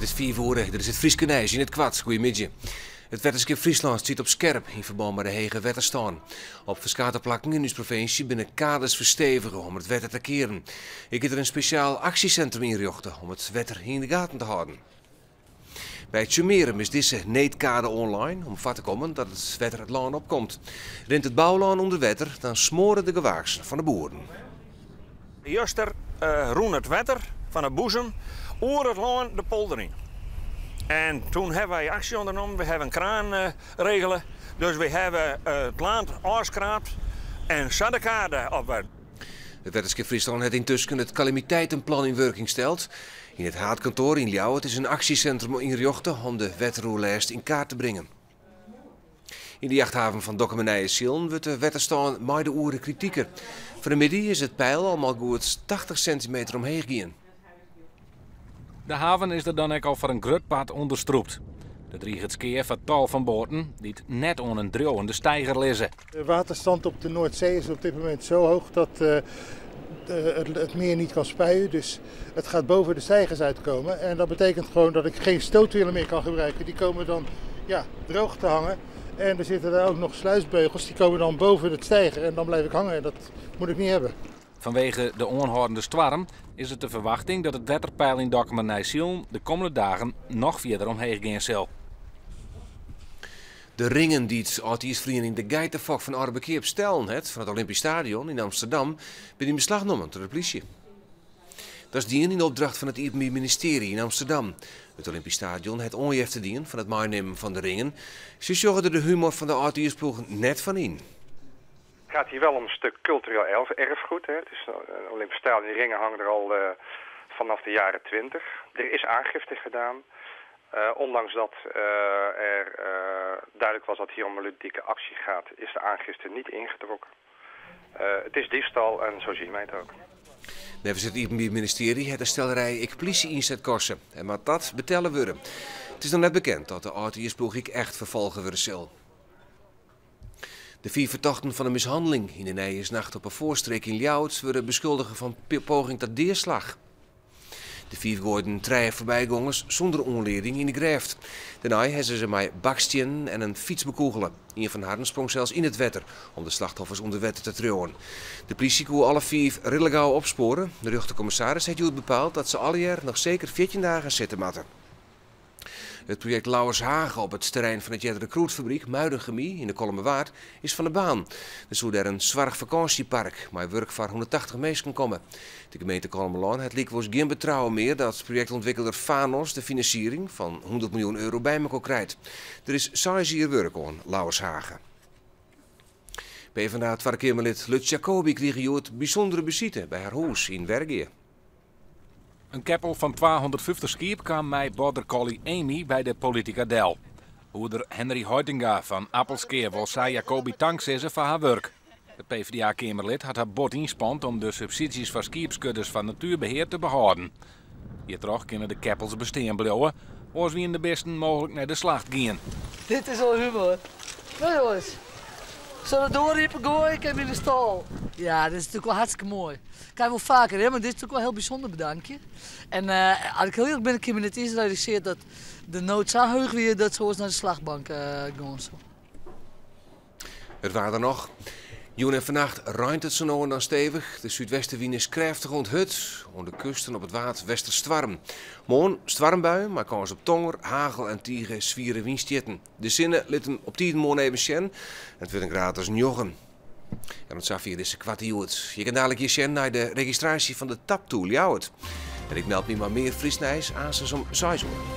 It is fiif oere, dit is it Fryske nijs yn it koart. Goeiemiddei. It Wetterskip Fryslân stiet op skerp yn ferbân mei de hege wetterstân. Op ferskate plakken yn ús provinsje binne kades ferstevige om it wetter te kearen. Ek is der in spesjaal aksjesintrum ynrjochte om it wetter yn de gaten te hâlden. By Tsjummearum is dizze needkade oanlein om foar te kommen dat it wetter it lân opkomt. Rint it boulân ûnder wetter, dan smoare de gewaaksen fan de boeren. Juster rûn it wetter fan 'e boezem oer it lân de polder yn. En toen hawwe wy aksje ûndernommen. Wy hawwe in kraan regele. Dus wy hawwe it lân ôfskraapt en sa de kade op. It Wetterskip Fryslân hat yntusken it kalamiteitenplan yn wurking steld. Yn it haadkantoar yn Ljouwert is in aksjesintrum ynrjochte om de wetteroerlêst yn kaart te bringen. Yn de jachthaven fan Dokkumer Nijesilen wurdt de wetterstân mei de oere kritiker. Fan 'e middei is it peil al mei goed 80 sintimeter omheech gien. De haven is der dan ek al foar in grut part ûnderstrûpt. Der driget skea foar tal fan boaten dy't net oan in driuwende steiger lizze. De waterstand op de Noordzee is op dit moment zo hoog dat het meer niet kan spuien. Dus het gaat boven de steigers uitkomen. En dat betekent gewoon dat ik geen stootwielen meer kan gebruiken. Die komen dan ja, droog te hangen. En er zitten daar ook nog sluisbeugels, die komen dan boven het steiger en dan blijf ik hangen. En dat moet ik niet hebben. Fanwege de oanhâldende stoarm is it de ferwachting dat it wetterpeil yn Dokkumer Nijsilen de kommende dagen noch fierder omheech gean sil. De ringen dy't âldjiersferiening De Geitefok fan Aldeberkeap stellen hat fan it Olympisch Stadion yn Amsterdam binne yn beslach nommen troch de plysje. Dat is dien yn opdracht fan it Iepenbier Ministearje yn Amsterdam. It Olympisch Stadion hat oanjefte dien fan it meinimmen fan de ringen. Sy sjogge der de humor fan de âldjiersploech net fan yn. Het gaat hier wel om een stuk cultureel erfgoed. Hè. Het is een Olympisch Stadion, die ringen hangen er al vanaf de jaren 20. Er is aangifte gedaan. Ondanks dat er duidelijk was dat hier om een ludieke actie gaat, is de aangifte niet ingetrokken. Het is diefstal en zo zien wij het ook. Neffens it Iepenbier Ministearje hat de stellerij ek plysje-ynset koste en moat dat betelle wurde. It is noch net bekend oft de âldjiersploech ek echt ferfolge wurde sil. De fiif fertochten fan de mishanneling yn de nijjiersnacht op 'e Foarstreek yn Ljouwert wurde beskuldige fan poging ta deaslach. De fiif goaiden trije foarbygongers sûnder oanlieding yn de grêft. Dêrnei ha se se mei bakstiennen en in fyts bekûgele. Ien fan harren sprong sels yn it wetter om de slachtoffers ûnder wetter te triuwen. De plysje koe alle fiif ridlik gau opspoare. De rjochterkommissaris hat hjoed bepaald dat se allegear noch seker 14 dagen sitte moatte. It projekt Lauwershage op it terrein fan it eardere krûdfabryk Muiden Chemie yn de Kollumerwaard is fan de baan. Der soe dêr in soarchfakânsjepark mei wurk foar 180 minsken komme. De gemeente Kollumerlân hat lykwols gjin betrouwen mear dat projektûntwikkelder Phanos de finansiering fan 100 miljoen euro by mekoar krijt. Der is seis jier wurk oan Lauwershage. PvdA-Twadde Keamerlid Lutz Jacobi krige hjoed bysûndere besite by har hûs yn Wergea. In keppel fan 250 skiep kaam mei border collie Amy by de politika del. Hoeder Henry Hoitinga fan Appelskea wol sa Jacobi tank sizze foar har wurk. It PvdA-keamerlid hat har bot ynspand om de subsydzjes foar skiepskudders fan natuerbehear te behâlden. Hjirtroch kinne de keppels bestean bliuwe, oars wiene de bisten mooglik nei de slacht gien. Dit is al humor. No jonges, sil de doar iepen goaie, ik kin yn de stâl. Ja, dit is natuerlik wol hartstikke moai. Ik ha wol faker, hè, mar dit is natuerlik wol hiel bysûnder bedankje. En as ik hiel earlik bin, ik hie my net iens realisearre dat de nood sa heech wie dat se oars nei de slachtbank gean soe. It waar dan noch. Jûn en fannacht reint it sa no en dan stevich. De súdwestewyn is krêftich oant hurd. Oan de kust en op it Waad westerstoarm. Moarn stoarmbuien mei kâns op tonger, hagel en tige swiere wynstjitten. De sinne lit him op tiden moarn even sjen en it wurdt in graad as njoggen. En oant safier dizze koarte Hjoed. Je kinne dalik hjir sjen nei de registraasje fan de Taptoe Ljouwert. En ik meld my mei mear Frysk nijs aansens om seis oere.